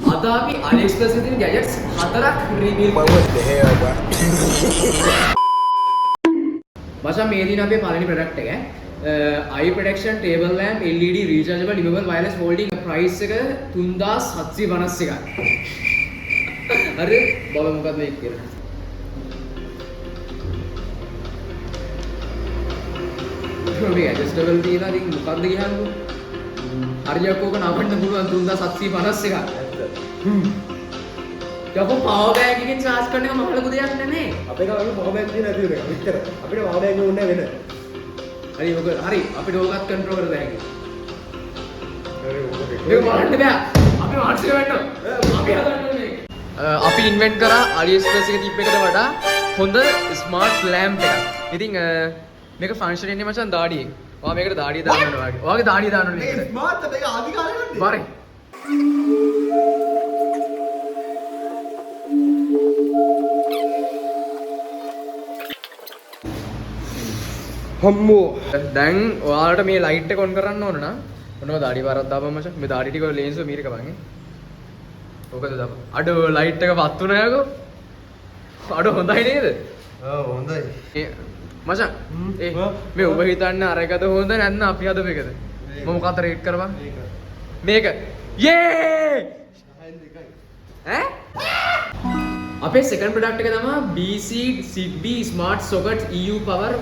අද අපි AliExpress එකේ තියෙන ගැජට්ස් හතරක් reveal But what the hell, bro? මචං මේ දින අපේ පළවෙනි ප්‍රොඩක්ට් එක eye protection table lamp LED rechargeable dimmable wireless folding price එක 3751ක්. හරිද? බලමු මොකක්ද මේක කියලා. මේක ඇඩ්ජස්ටබල් තියෙනවා. ඉතින් මොකද්ද කියන්නකෝ? හරියක් ඕක නවන්න පුළුවන් 3751ක්. යකෝ පවර් බැංක් එකෙන් චාර්ජ් කරන එක මහ ලොකු දෙයක් නෙමෙයි. අපේ ගාව පවර් බැංක් තියෙන නැති වෙන එක. මෙච්චර. අපිට පවර් බැංක් ඕනේ නැහැ වෙන. හරි ඔක හරි අපිට ඕකත් කන්ට්‍රෝල් කරලා හැකියි. හරි ඕක මේක බලන්න බෑ. අපි මානසික වෙන්න ඕන. අපි හදන්න ඕනේ මේක. අපි ඉන්වෙන්ට් කරා AliExpress එකේ තිබ්බ එකට වඩා හොඳ ස්මාර්ට් ලැම්ප් එකක්. ඉතින් මේක ෆන්ක්ෂන් එන්නේ මචං දාඩියෙන්. ඔයා මේකට දාඩිය දාන්න ඕන වගේ. ඔයාගේ දාඩිය දාන්න ඕනේ මේ මේකට. ස්මාර්ට් මේක ආදි කාලේ ගන්නේ. බරේ. හම්මෝ. දැන් ඔයාලට මේ ලයිට් එක ඔන් කරන්න ඕන නම් ඔන්න ඔය දාඩිය පාරක් දාපන් මචං. මේ දාඩිය ටික ලේන්සුව මීරක බං ඈ. ඕකද දාපන්. අඩෝ ලයිට් එක පත් වුණා යකෝ. අඩෝ හොඳයි නේද? ඔව් හොඳයි. ඒ මචං ඒ ඔව්. මේ ඔබ හිතන්නේ අර එකද හොඳ නැත්නම් අපි හදපු එකද? මේක. මම මොකක්ද රේට් කරපන්? මේක. මේක. යේ! 6න් 2යි. ඈ? අපේ සෙකන්ඩ් ප්‍රොඩක්ට් එක තමයි BC Zigbee Smart Socket EU Power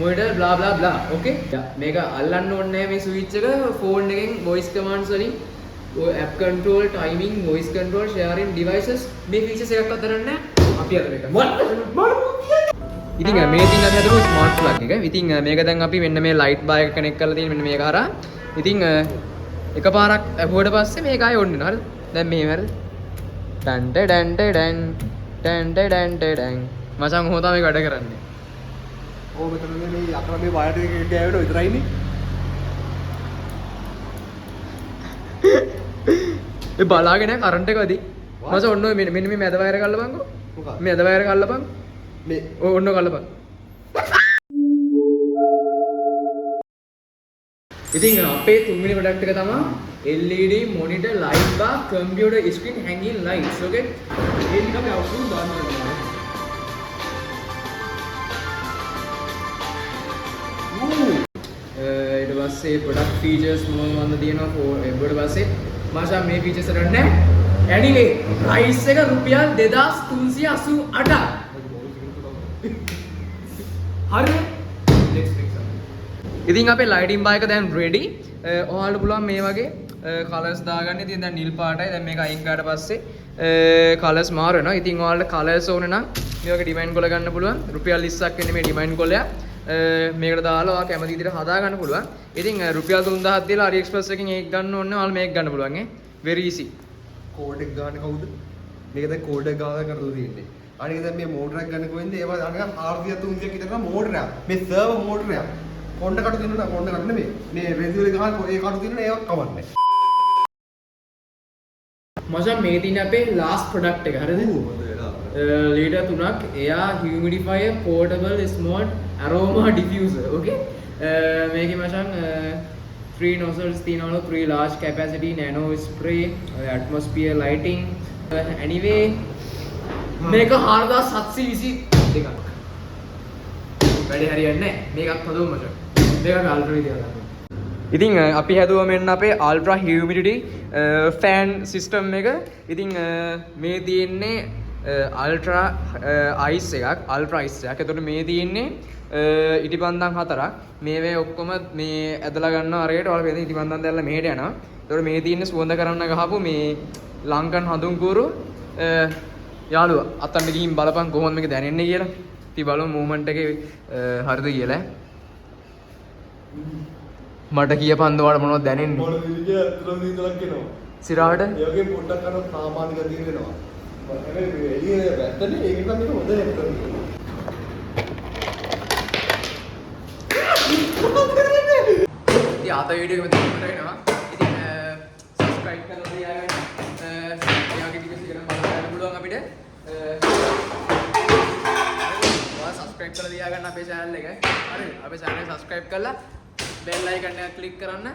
Monitor blah blah blah. Okay? මේක අල්ලන්න ඕනේ නෑ මේ ස්විච් එක ෆෝන් එකෙන් voice commands වලින් ඔය app control, timing, voice control, sharing devices මේ ෆීචර්ස් එකක්වත් දරන්නේ නෑ. අපි හදපු එක. ඉතින් මේ තින් අපි හදපු ස්මාර්ට් ප්ලග් එක. ඉතින් මේක දැන් අපි මෙන්න මේ ලයිට් බාර් එක කනෙක්ට් කරලා තියෙන මෙන්න මේක හරහා. ඉතින් එකපාරක් ඇහුවට පස්සේ මේක ආයෙ ඔන් වෙනවා. හරිද? දැන් මෙහෙම හරිද? Done done done done done done මචං ඔහොම තමයි මේක වැඩ කරන්නේ. ඕ මෙතන මේ යකඩ මේ වයර් එක ගෑවෙන විතරයිනේ. ඒ බලාගෙන යන කරන්ට් එක වැඩි. මචං ඔන්න ඔය මෙන්න මෙන්න මේ මැද වයර් එක අල්ලපන්කෝ. මොකක්ද? මේ මැද වයර් එක අල්ලපන්. මේ ඔය ඔන්න ඔක අල්ලපන්. ඉතින් අපේ තුන්වෙනි ප්‍රොඩක්ට් එක තමයි LED monitor light bar computer screen hanging lights okay. ඒ ටික අපි අවුරුදු දාන්න ඕනේ. ඊට පස්සේ ප්‍රොඩක්ට් ෆීචර්ස් මොනවද මන්ද තියෙනවා ඊට පස්සේ මචං මේ ෆීචර්ස් වලට නෑ ඇනිවේ ප්‍රයිස් එක රුපියල් 2388ක්. හරිද? Next next. ඉතින් අපේ ලයිටින් බාර් එක දැන් රෙඩි. ඔයාලට පුළුවන් මේ වගේ කලර්ස් දාගන්න. ඉතින් දැන් නිල් පාටයි. දැන් මේක අයින් කරාට පස්සේ කලර්ස් මාරු වෙනවා. ඉතින් ඔයාලට කලර්ස් ඕන නම් මේ වගේ ඩිමයින් කොල ගන්න පුළුවන්. රුපියල් 20ක් වෙන්නේ මේ ඩිමයින් කොලයක්. මේකට දාලා ඔයා කැමති විදිහට හදා ගන්න පුළුවන්. ඉතින් රුපියල් 3000ක් දීලා AliExpress එකෙන් ඒක ගන්න ඕන නම් ඔයාලා මේක ගන්න පුළුවන් ඈ. Very easy. Code එක ගන්න කවුද? මේක දැන් කෝඩ් එක ගාලා කරලා තියෙන්නේ. අනික දැන් මේ මෝටරයක් ගන්න කොහෙන්ද? ඒවා අනික 400 300ක් විතර කරන මෝටරයක්. මේ සර්වර් මෝටරයක්. කොණ්ඩ කටු තියෙනවා කොණ්ඩ කටු නෙමෙයි. මේ රෙදි වල ගහන ඒ කටු තියෙනවා ඒවක් කවන්නේ. මචං මේ තියෙන අපේ ලාස්ට් ප්‍රොඩක්ට් එක හරිද? ඌ හොඳ වෙලා. ලීටර් තුනක් එයා humidifier portable smart aroma diffuser okay. මේකේ මචං 3 nozzles තියෙනවලු 3 large capacity nano spray atmosphere lighting anyway මේක 4722ක්. වැඩේ හරියන්නේ නැහැ. මේකත් හදමු මචං. මේක අපි අල්ට්‍රා විදියට හදමු. ඉතින් අපි හැදුවා මෙන්න අපේ අල්ට්‍රා හියුමිඩිටි ෆෑන් සිස්ටම් එක. ඉතින් මේ තියෙන්නේ අල්ට්‍රා අයිස් එකක්, අල්ට්‍රා අයිස් එකක්. එතකොට මේ තියෙන්නේ ඉටිපන්දම් හතරක්. මේවේ ඔක්කොම මේ ඇදලා ගන්නවා අරයට. ඔයාලා පේන ඉටිපන්දම් දැල්ලා මෙහෙට යනවා. එතකොට මේ තියෙන්නේ සුවඳ කරන්න ගහපු මේ ලංකන් හඳුන් කූරු. යාළුවා අතන්න ගිහින් බලපන් කොහොමද මේක දැනෙන්නේ කියලා. ඉතින් බලමු මූව්මන්ට් එකේ හරිද කියලා. මට කියපන් ඔයාලට මොනවද දැනෙන්නේ? මොන විදිය අතරම විතරක් එනවා. සිරාවට ඒ වගේ පොඩ්ඩක් අර සාමාන්‍ය ගතිය වෙනවා. හැබැයි මේ එළිය වැත්තනේ ඒක නම් මේක හොඳ නෑ. ඉතින් ආත වීඩියෝ එක මෙතන ඉවර වෙනවා. ඉතින් සබ්ස්ක්‍රයිබ් කරලා තියාගන්න. ඒ වගේ වීඩියෝස් එක නම් බලන්න පුළුවන් අපිට. ඔයා සබ්ස්ක්‍රයිබ් කරලා තියාගන්න අපේ channel එක. හරි. අපේ channel එක සබ්ස්ක්‍රයිබ් කරලා බෙල් අයිකන් එක ක්ලික් කරන්න.